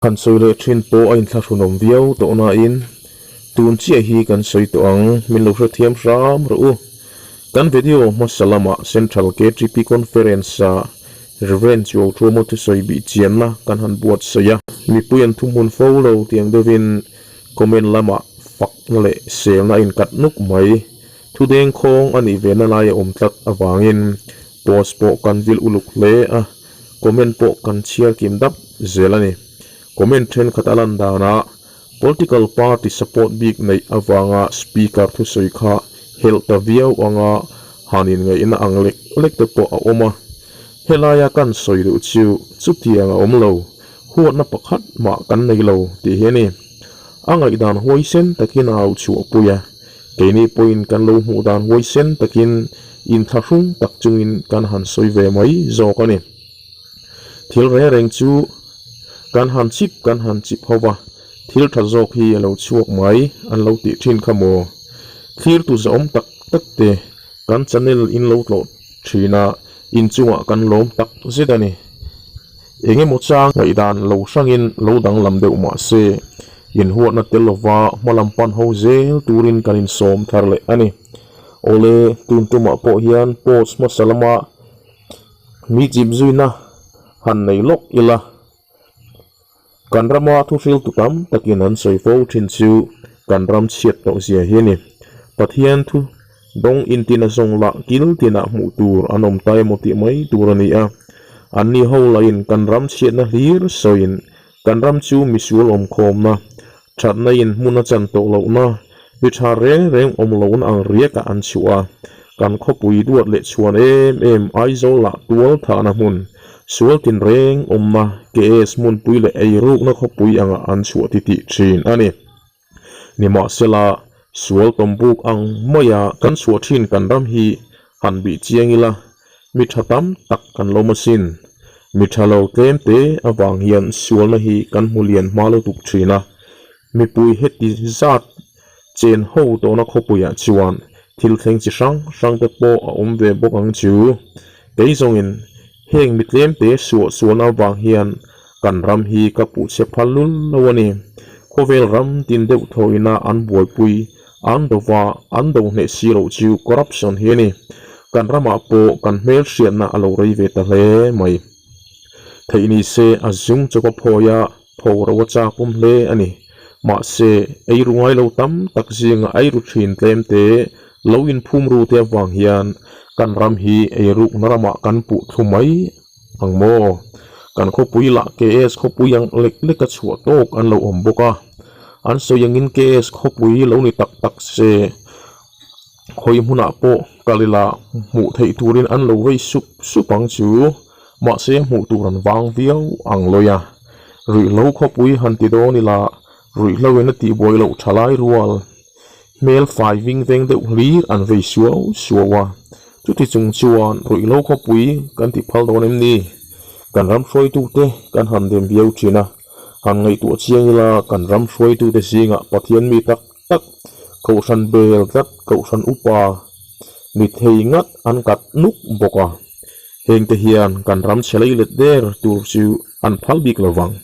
Han sawi leh thin pawh a inthlahrunawm viau tawh nain tun chiah hi kan sawi tawh ang, min lo hrethiam hram rawh u. Kan video hmasa lamah Central KTP Conference-a Rev. Chuau Thuama thusawi bih chianna kan han buatsaih a. Mipui an thuhmun fo lo tiang deuhin comment lamah fakna leh selna a inkat nuk mai. Thudeng khawng a nih ve na lai a awm tlat avangin post pawh kan vil uluk hle a, comment pawh kan chhiar kim dap zel a ni. Comment thenkhat a lan danah political party support bik neih avanga speaker thusawi kha helh ta viau anga han inngaihna ang lek lek te pawh a awm a. Helaia kan sawi duh chu chutiang a awm lo, huatna pakhat mah kan nei lo tih hi a ni. A ngaihdan huaisen takin a au chhuahpui a. Keini pawhin kan lo hmuh dan huaisen takin inthlahrung tak chungin kan han sawi ve mai zawk a ni. Thil reng reng chu kan han chip kan han chip ho va, thil tha zawk hi a lo chhuak mai an lo tih thin kha maw? Thlirtu zahawm tak tak te kan channel in lo tlawh thin a, inchungah kan lawm tak zet a ni. Eng emaw chang ngaihdan lo hrangin lo danglam deuh mah se, inhuatna tel lova hmalam pan ho zel turin kan insawm thar leh a ni. Awle, tun tumah pawh hian post hmasa lama mi chip zuina han nei lawk ila. Kan rama thuhriltu tam takin an sawi fo thin chu kan ram chhiat tawh zia hi a ni. Pathian thu dawng intina zawng lah kil tinah hmuh tur an awm ta emaw tih mai tur a ni a. Anni ho lahin kan ram chhiatna hlir sawiin kan ram chu misual awmkhawmna, thatna in hmun a chan tawh lohna, mi tha reng reng awm lohna ang riakah an chhuah a. Kan khawpui duat leh chhuan em em Aizawl lah tual thahna hmun, Sual tinreng awmna KS hmunpui leh eirukna khawpui angah an chhuah ti tih thin a ni. Nimahsela, sual tawmbuk ang maia kan chhuah thin kan ram hi han bih chiang ila, mi tha tam tak kan lawm asin. Mi tha lo tlem te avang hian sualna hi kan hmu lian hma lutuk thin a, mipui heti zat chen ho tawhna khawpuiah chuan thil thleng chi hrang hrang te pawh a awm ve bawk ang chu. Kei zawngin heng mi tlemte suah sualna avang hian kan ram hi ka puh chhe phal lul lo a ni. Khawvel ram tin deuh thawina an buaipui an do va, an do hneh si loh chu corruption hi a ni. Kan ramah pawh kan hmelhriatna a lo rei ve ta hle mai. Theih ni se a zung chawp a phawi a, Tho ro a chak awm hle a ni. Mahse, eiru ngai lo tam tak zinga eiru thin tlem te lo inphum ru te avang hian kan ram hi eirukna ramah kan puh thlu mai ang maw? Kan khawpui lah KS khawpui ang lek lek a chhuah tawk an lo awm bawk a. An sawi angin KS khawpui lo ni tak tak se khawi hmunah pawh kal ila hmuh theih turin an lo vei sup sup ang chu. Mahse hmuh tur an vang viau ang lawi a, ruihhlo khawpui han ti dawn ila ruihhlo in a tihbuai loh tha lai rual hmel fai ving veng deuh hlir an vei suau suau a, chuti chung chuan ruihhlo khawpui kan ti phal dawn em ni? Kan ram hruaitute kan han dem viau thin a, han ngaihtuah chiang ila kan ram hruaitute zingah Pathian mi tak tak Kohhran bel tlat Kohhran upa ni thei ngat an kat nuk bawk a. Hengte hian kan ram chhe lei let der tur chu an phal bik lo vang.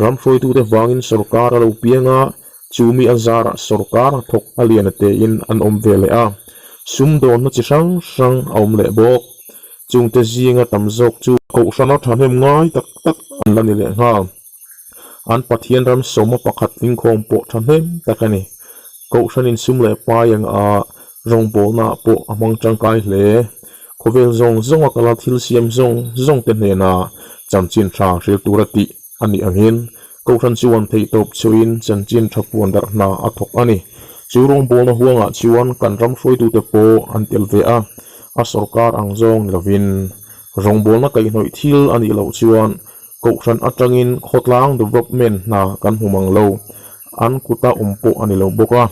Ram hruaitute vangin sorkar a lo piang a, chu mi a zarah sorkar thawk a lian a tein an awm ve leh a, sumdawnna chi hrang hrang a awm leh bawk. Chungte zinga tam zawk chu kohhrana thahnem ngai tak tak an la ni leh nghal. An Pathian ram sawma pakhat tlingkhawm pawh thahnem tak a ni. Kohhran insum leh pai ang a rawngbawlnaah pawh a hmang tangkai hle. Khawvel zawng zawnga kala thil siam zawng zawng te hnena chanchin tha hril tura tih a nih angin Kohhran chuan theihtawp chhuiin chanchin tha puan darh hna a thawk a ni. Chu rawngbawlna huangah chuan kan ram hruaitute pawh an tel ve a, a sawrkar ang zawng ni lovin rawngbawlna kaihhnawih thil a nih loh chuan Kohhran atangin khawtlang development hna kan hmu mang lo, an kuta awm pawh a ni lo bawk a.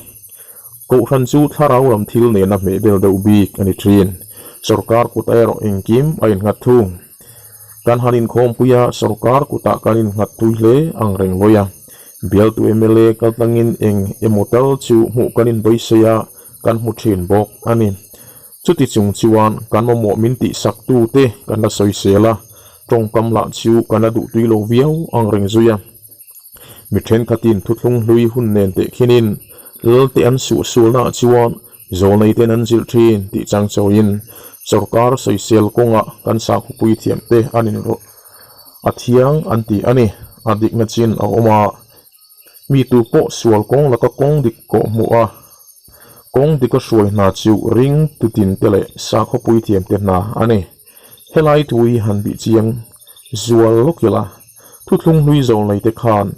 Kohhran chu thlarau lam thil nena hmehbel deuh bik a ni thin. Sorkar kuta erawh engkim a innghat thung. Kan han inkhawmpui a, sorkar kutah kan innghat tui hle ang reng lawi a. Bialtu mla kaltlangin eng emaw tal chu hmuh kan inbawisei a, kan hmu thin bawk a ni. Chuti chung chuan kan mamawh min tihsak tute kan la sawisel a, tawngkam lah chu kan la duhtui lo viau ang reng zui a. Mi thenkhatin thuthlung hlui hun nen teh khinin Lalte an suahsualnaah chuan zawlneiten an zilh thin tih chang chawiin sawrkar sawisel kawngah kan sakhawpui thiamte an inrawlh a thiang an ti a ni. A dikna chin a awm a, mi tu pawh sual kawng laka kawng dik kawh hmuh a, kawng dika hruai hna chu ring tutin te leh sakhawpui thiamte hna a ni. Helai thu hi han bih chiang zual lawk ila, thuthlung hlui zawlnei te khan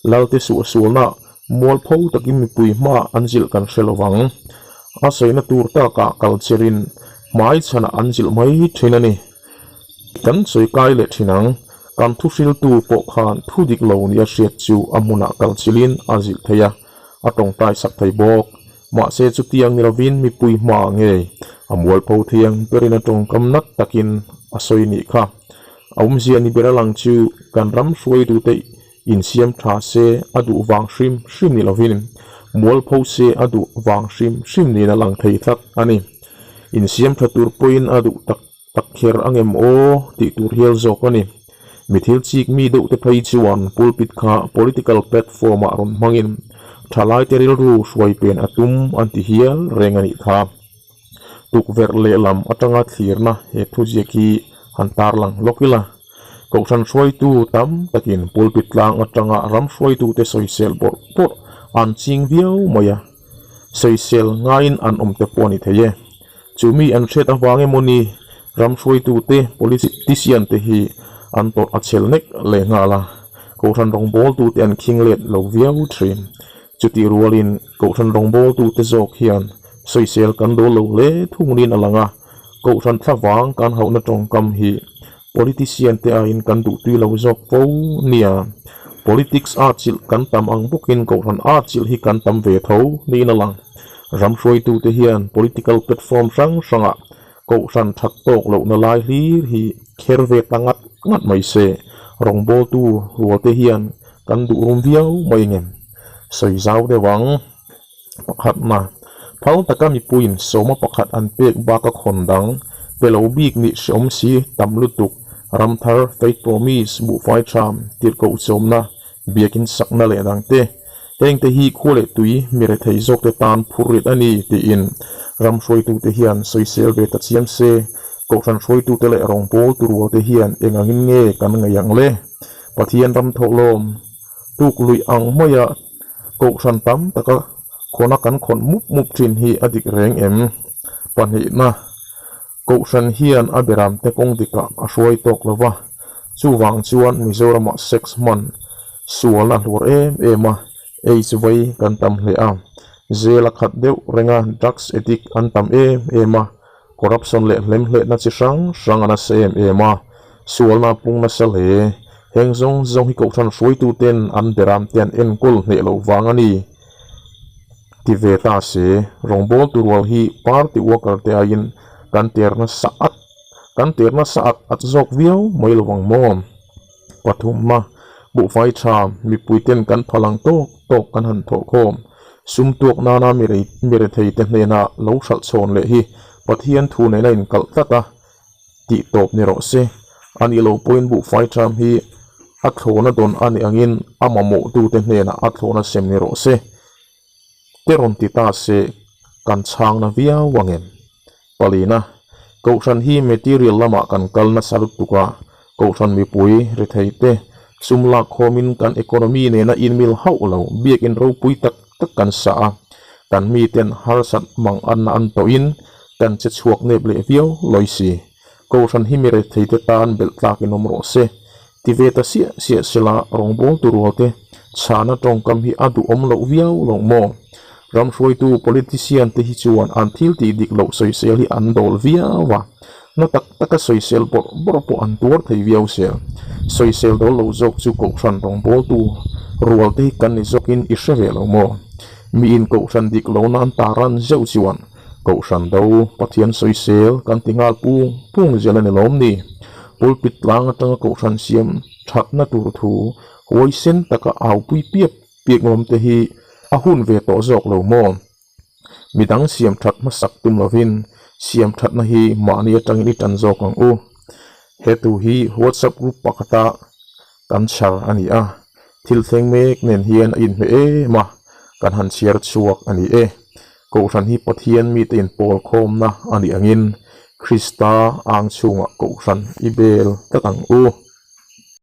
Lalte suahsualna mualpho takin mipui hmaah an zilh kan hre lo vang. A sawina tur takah kal chirin hmai chhanah an zilh mai thin a ni. Kan sawi kai leh thin ang, kan thuhriltu pawh khan thu dik lo nia hriat chu a hmunah kal chilhin a zilh thei a, a tawngtai sak thei bawk. Mahse chutiang ni lovin mipui hmaah ngei a mualpho thiang berin a tawngkam nat takin a sawi nih kha. A awmzia ni ber a lang chu kan ram hruaitute Insiam tha se a duh vang hrim hrim ni lovin mualpho se a duh vang hrim hrim niin a lang thei tlat a ni. Insiam tha tur pawhin a duh tak tak kher angem aw tih tur hial zawk a ni. Mi thil chik mi deuh te phei chuan pulpit kha political platform ah rawn hmangin thalaite rilru hruai pen a tum an ti hial reng a nih kha. Tukverh lehlam atanga thlirna he thuziak hi han tarlang lawk ila. Kohhran hruaitu tam takin pulpit tlang atanga ram hruaitute sawisel bawrh bawrh an ching viau mai a, sawisel ngaiin an awm te pawh a ni thei e. Chu mi an hriat avang emaw ni ram hruaitute politician te hi an tawrh a chhel nek leh nghal a, kohhran rawngbawltute an khing let lo viau thin. Chutih rualin kohhran rawngbawltute zawk hian sawisel kan dawl lo hle thungin a lang a, kohhran thlavang kan hauhna tawngkam hi Politician te aiin kan duh tui lo zawk fo nia. Politics a chilh kan tam ang bawkin kohhran a chilh hi kan tam ve tho niin a lang. Ram hruaitute hian political platform hrang hrangah kohhran that tawk lohna lai hlir hi kher ve ta ngat ngat mai se, rawngbawltu rualte hian kan duh rum viau mai ngem. Sawi zau deuh ang. Pakhatna, phal taka mipuiin sawma pakhat an pek baka khawn dang, pe lo bik nih hreawm si tam lutuk, ramthar, faith promise, buhfai tham, tirhkoh chawmna, biakin sakna leh dangte. Hengte hi khua leh tui mi rethei zawkte tan phur rit a ni tiin ram hruaitute hian sawisel ve ta chiam se, kohhran hruaitute leh rawngbawltu rualte hian eng angin nge kan ngaih ang le? Pathian ram thawhlawm tuk luih ang maia Kohhran tam taka khawna kan khawn mup mup thin hi a dik reng em? Pahnihna, Kohhran hian a beramte kawng dikah a hruai tawk lo va, chuvang chuan Mizoramah sex hman sual a hluar em em a, aids vei kan tam hle a, zel a khat deuh renga drugs addict an tam em em a, Corruption leh hlemhletna chi hrang hrang a nasa em em a, sualna a pung nasa hle. Heng zawng zawng hi Kohhran hruaituten an beramte an enkawl hneh loh vang a ni ti ve ta se. Rawngbawltu rual hi party worker te aiin kan ter nasa at kan ter nasa at at zawk viau mai lo ang maw? Pathumna, buhfai tha mipuiten kan phal ang tawk tawk kan han thawh khawm. Sum tuak nana mi retheite hnena lo hralh chhawn leh hi Pathian thu nena inkalh tlat a tih tawp ni rawh se. A nih loh pawhin buhfai tham hi a thlawhna dawn a nih angin a mamawhtute hnenah a thlawhna sem ni rawh se. Te rawn ti ta se kan chhang na viau ang em? Palina, Kohhran hi material lamah kan kal nasa lutuk a, Kohhran mipui, rethei te, sum lak khawmin kan economy nena inmil hauh lo biakin ropui tak tak kan sa a, kan miten harsat mang anna an tawhin kan che chhuak nep leh viau lawi si. Kohhran hi mi rethei te tan belh tlakin awm rawh se. Ti ve ta siah siah sela rawngbawltu rualte chhana tawngkam hi a duhawm loh viau loh maw? Ram hruaitu politician te hi chuan an thil tih dik loh sawisel hi an dawl viau a, na tak taka sawisel bawrh bawrh pawh an tuar thei viau sel. Sawisel dawl lo zawk chu kohhran rawngbawltu rualte hi kan ni zawkin i hre ve lo maw? Miin kohhran dik lohna an taran zeuh chuan Kohhran do Pathian sawisel kan ti nghal pung pung zel a ni lawm ni? Pulpit tlang atanga kohhran siam thatna tur thu huaisen taka aupui piap piak ngawm te hi a hun ve tawh zawk lo maw? Midang siam that hmasak tum lovin siam thatna hi mahni atangin i tan zawk ang u. He tu hi WhatsApp group pakhata kan chhar a ni a. Thil thleng mek nen hian a inhmeh em a, kan han chhiar chhuak a ni e. Kohhran hi Pathian mite inpawl khawmna a nih angin Krista ang chhungah Kohhran i bel tlat ang u.